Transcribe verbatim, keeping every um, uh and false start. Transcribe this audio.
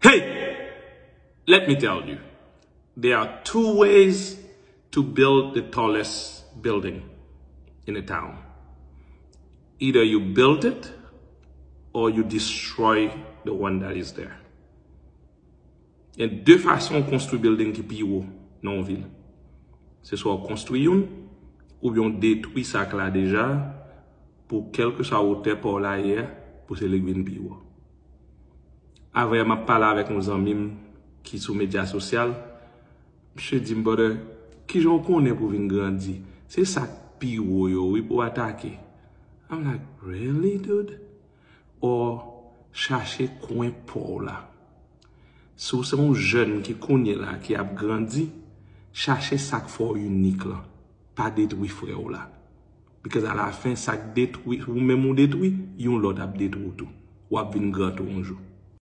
Hey! Let me tell you, there are two ways to build the tallest building in a town. Either you build it or you destroy the one that is there. Gen de fason w konstwi building ki pi wo nan yon vil. Se swa w konstwi youn, oubyen w detwi sa k la deja, pou kèlkeswa wotè pa w la ye a, pou se li k vin pi wo. Avè m ap pale avèk yon zanmi m ki sou medya sosyal, misye di m, "Brother, kijan w konnen pou vin grandi? Se sa k pi wo yo, wi, pou w atake." I'm like, "Really, dude?" Or, chache kwen pa w la. Si w se yon jèn ki kounye la, ki ap grandi, chache sa k fè w inik lan. Pa detwi frè w la. Because alafen, sa k detwi, ou menm ou detwi, yon lòt ap detwi w tou. W ap vin gran tou yon jou.